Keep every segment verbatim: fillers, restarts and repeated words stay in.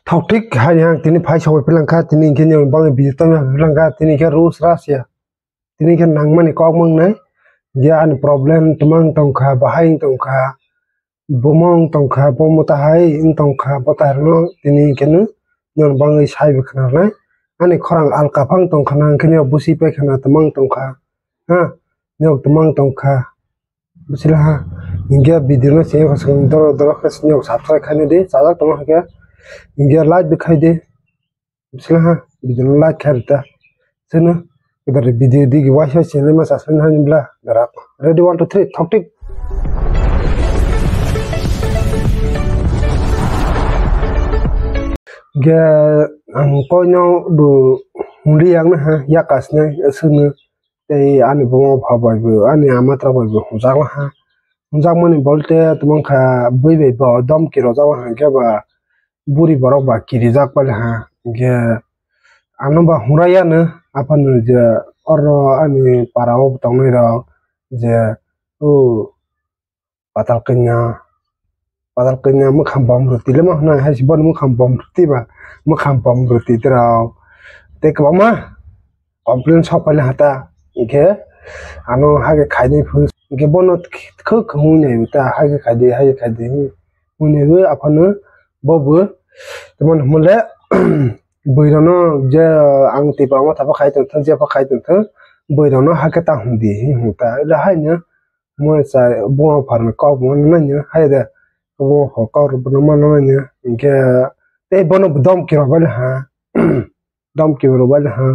Thok thik hai yang tini phai sogwi philang kha, tini hwnkhe nini bagwi video tongwi philang kha, tini khe rules ras ya. Tini khe nangmani kok mang nai, je ani problem twmang tong kha, bahai wng tong kha, bomo wng tong kha, bomo tahai wng tong kha, bo taharno tini hwnkhe nini bagwi sai bwkha nai. Ani khorang alka phang tong kha, nang khe busi pai khana twmang tong kha, ha, nok twmang tong kha. Bisila ha, hingke video no sini kosong doro doro khe sini yok subscribe khaina di, sajak tongma hingke, hingke like bo khai di. Bisila ha, video no like khai rita. Sini, kedar video di ki waisa sini ma subscribe hani bla, dara. Ready, one, two, three, thok tik. Hingke ang koino bo huli yang na ha, yakas na, sini. Tei ani buma pha bai bo, ani ama tra bai bo hwnjak laha. Hwnjakmani bolte tongmang kha, bui bai bo domki rojak laha, hwnkhe ba buri borok ba kirijak pai laha. Hwnkhe ano ba hwnrayano aphano je oro ani para o tongnai rok je o patal kanya, patal kanya mwkhang bom rwtwi le ma hwnna hai se bono mwkhang bom rwtwi ba, mwkhang bom rwtwi rok tei kwbangma complain sok paile hata, hwnkhe ano hake khaidi phuru hwnkhe bono khwk hwnwi nai ta, hake khaidi, hake khaidi hwnwi nai aphano bobo tamoni hwnle bwrwino je ang twi bangma thapa khai tongthok, jepha khai tongthok, bwrwino hake ta hwndi hwnta, haino. Mo cha buma pharni kok bo nangya, hai de. Buma pha kok rok bono ma nangya. Hingke tei bono dom kiro bai ha. Dom kiro bai ha.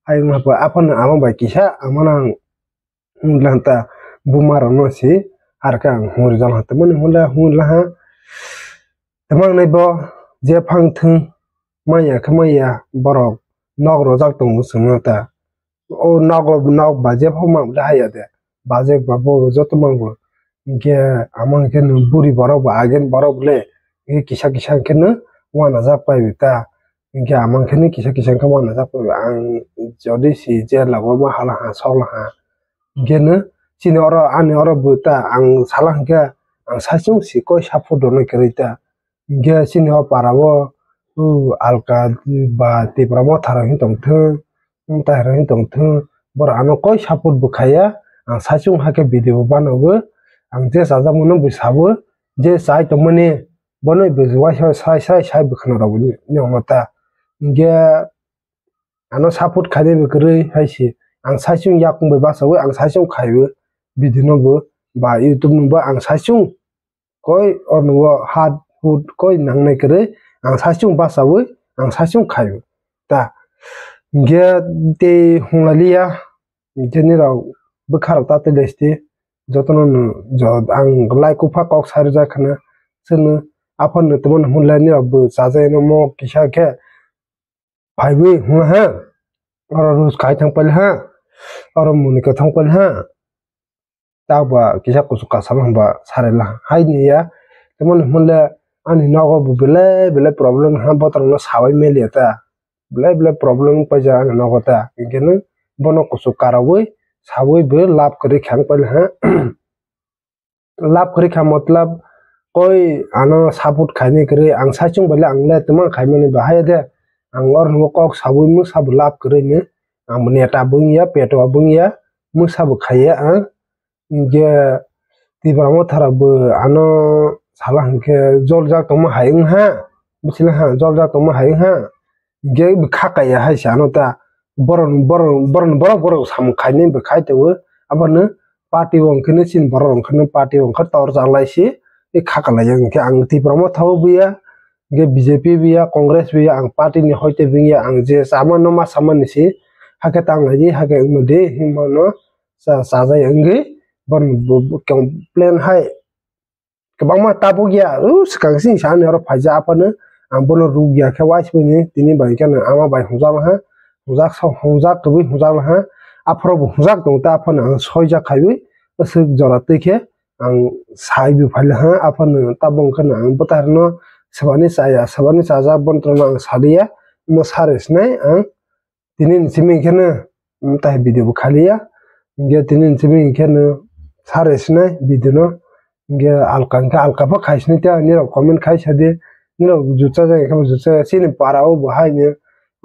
Hai wngma pa aphano ama bai kisa ama nang hwnglanta buma rok no si harka ang hwnri jang ha. Tamoni hwnla hwnla ha. Tamang nai bo je phang thung maya khe maya borok nok rojak tongo chwngno ta. O nogo, nok baje phok mang bwle haya de. Baje ba bo joto mang bo. Hingke amang khe no buri borok bo agen borok bwle. Hingke kisa kisa khe no wanajak pai bo ta. Hingke amang khe no kisa kisa khe wanajak pai bo. Ang jodi si je lago ma hala ha sok la ha. Hingke no chini oro ani oro bo ta ang sala hingke ang saichung si koi support rwna kwrwi ta. Hingke chini o para o, o alka ba Tipra motha rok hin tong thung, motha rok hin tong thung, borok ano koi support bo khaiya, ang saichung hakhe video bo banago, ang je chajakmano bo sabo, je chai tongmani bono bo waisa sai sai sai bwkhano rok bo nini ta, hingke ano support khainai bo kwrwi hai se, ang saichung yakung bai bachawi ang saichung khaiwi video no bo ba YouTube no bo ang saichung. Koi orno o hat hut koi nangnai kwrwi ang saichung bachawi ang saichung khaio ta. Hingke tei hwnglaliya, hingke nirok bwkharok ta tei lesti jotono no jo-, ang lai kupha kok sai rwjak khna chwngno aphano tongmani hwnle nirok bo chajakno mo kisa khe phaiwi hwnha ha, oro rus khai thang pail ha, oro muni kwthang pail ha. Tabwa kisa kuchuk kasalo hwnba sari laha. Haini ya, tamoni hwnle ani nogo bo belai belai problem ha, botorokno sawi meliya ta. Belai belai problem paijak ani nogo ta. Hinkhe no bono kuchuk karawi sawi bo love kwrwi khe ang pailiha. Love kwrwi kha matlab koi ano support khainai kwrwi ang saichung baile ang le twma khaimani bahai de. Ang orni bo kok sawi mwsa bo love kwrwi ni. Ang bo neta bo wngya, petwa bo wngya, mwsa bo khaiya ang. Hingke Tipra motha rok bo ano sala hingke joljak tongma hai wngha, bisi le ha joljak tongma hai wngha, hingke bo kha kaiya hai se ano ta borok, borok, borok, borok, borok samung khainai bo khai tongo, abono party o hingke no chini borok rok hingke no party o hingke torjak lai se, e kha kalai ya hingke ang Tipra motha o buya, hingke B J P buya, Congress buya, ang party ni hoite buya, ang je sama no ma sama ni se, hake tang lai di, hake wngma di, himma no. Cha-, chajai wngwi borok bo, bo complain hai kwbangma tabuk ya, o swkang sini sa ani oro phaijak aphano ang bono ruk ya khe uaisukmani tini bai khe no ama bai hwnjak laha, hwnjak sok hwnjak kwbwi hwnjak laha, aphuru bo hwnjak tongo ta aphano ang soijak khaiwi aswk jora twi khe ang sai bi phai laha aphano tabuk wngkha no ang bwtharno swbani chaya swbani chajak bontongno ang saliya omo sare sinai ang. Tini ni simi khe no, mm, tai video bo khaliya. Hingke tini ni simi khe no sare sinai video no. Hingke alka hingke alka pho khai sinai ta nirok comment khai sadi. Nino jutsajak khe jutsajak chini para o bo hai no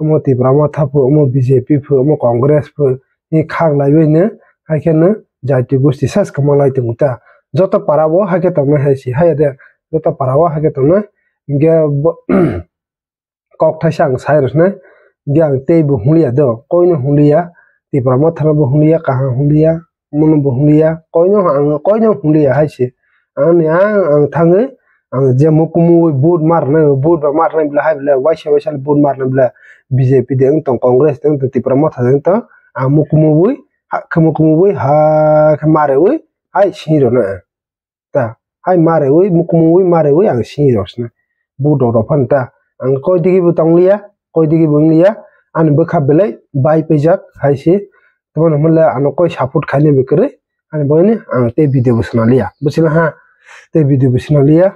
omo Tipra Motha pho, omo B J P pho, omo Congress pho, ni khak laiwi no hai khe no jati gosti sas kwma lai tongo ta. Joto para o hai khe tongnai hai si hai de, joto para o hai khe tongnai. Hinkhe bo kok thaisa ang sai rw sinai, hinkhe ang tei bo hungliya do, koino hungliya, Tipra Motha no bo hungliya, kaham hungliya, mono bo hungliya, koino ang koino hungliya hai se. Ang ni ang ang thangwi ang je mukumu wi vote mar nai, vote ba mar nai bla hai bla waisa waisa vote mar nai bla B J P de wng tong, Congress de wng tong, Tipra Motha de wng tong, ang mukumu wi ha khe mukumu wi ha khe mare wi hai sini rw na. Ta hai marewi mukumui marewi ang sini rosna. Bu doro phan ta ang koi digi bo tongliya, koi digi bo wngliya, ani bwkha belai bai paijak hai se. Tamo hwnle ano koi support khaini bo kwrwi, ani boini ang tei video bo swnaliya, bwswla ha tei video bo swnaliya.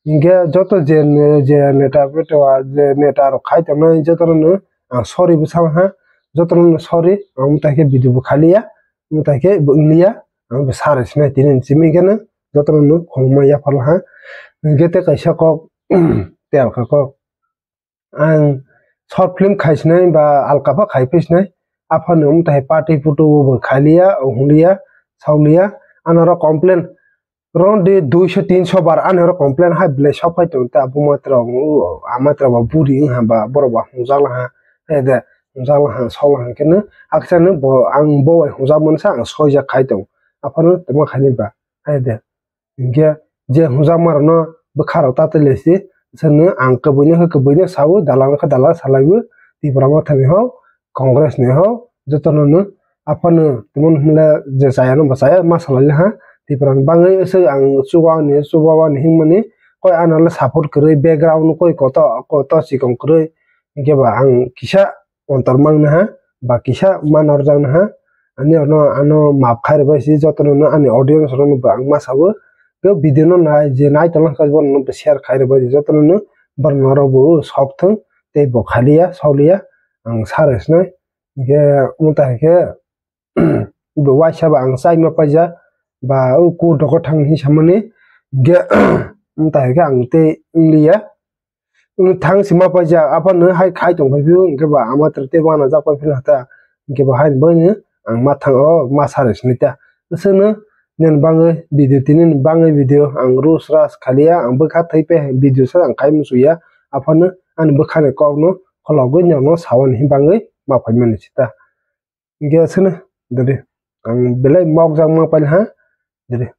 Hinkhe joto je je neta beto je neta rok khai tongnai jotono no ang sorry bwsala ha, jotono no sorry, ang tai khe video bo khaliya, ang tai khe bo wngliya, ang bo sare sinai tini simi khe no. Jotono no khulumma yaphar ha. Hinkhe tei kaisa kok telka kok. Ang short film khai sinai ba alkapha khai phi sinai. Aphano wng tai party photo bo khai liya, hung liya, sau liya. Ano ro complain. Ron de duiso tinso bar ano ro complain hai belai sok phai tong ta buma tra ama tra ba buri wng ha ba borok ba hung jak la ha. Hai de hung jak la ha, sok la ha khe no. Haksa no bo ang bo bai hung jak mani sa ang soi jak khai tong. Aphano tongma khai ni ba. Hai de. Hinkhe je hwnjakma rokno bwkha rok ta twi lai si, chwngno ang kwbwino khe kwbwino saui, dalal khe dalal salaiwi, Tipra Motha ni hok, Congress ni hok, jotono no aphano tamo hwnle je chaya no bo chaya ma salai ha, Tipra ni bangwi aswk ang chuba ni chuba ni himani koi ano le support kwrwi background koi koto koto chikon kwrwi hinkhe ba ang kisa kontor mangna ha, ba kisa ma norjakna ha, ani ano ano map khai rwbai si jotono no ani audience rok no bo ang ma sabo, bo video no nai je nai tonglang kha bono no bo share khai rwbai jotono no, borok norok bo sok thung tei bo khaliya soliya ang sa rw sinai, hinkhe omo tai khe bo waisa ba ang chai ma paijak ba o kur dogo thang hinwi samani, hinkhe omo tai khe ang tei wngliya. Wng thang si ma paijak, aphano hai khai tong phai phio, hinkhe ba ama tei tei uanajak pai phino hata, hinkhe ba hai boino ang ma thang o ma sa rw sinai ta. Aswkno nini bangwi video, tini ni bangwi video ang rules ras khaliya, ang bwkha thai pe video sa ang khai musuya, aphano ani bwkhani kokno khologwi nokno sawi ni bangwi ma phai mani si ta. Hinkhe aswkno dede ang belai mokjak ma paina ha dede.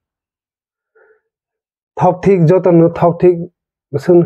Thok thik jotono thok thik aswkno.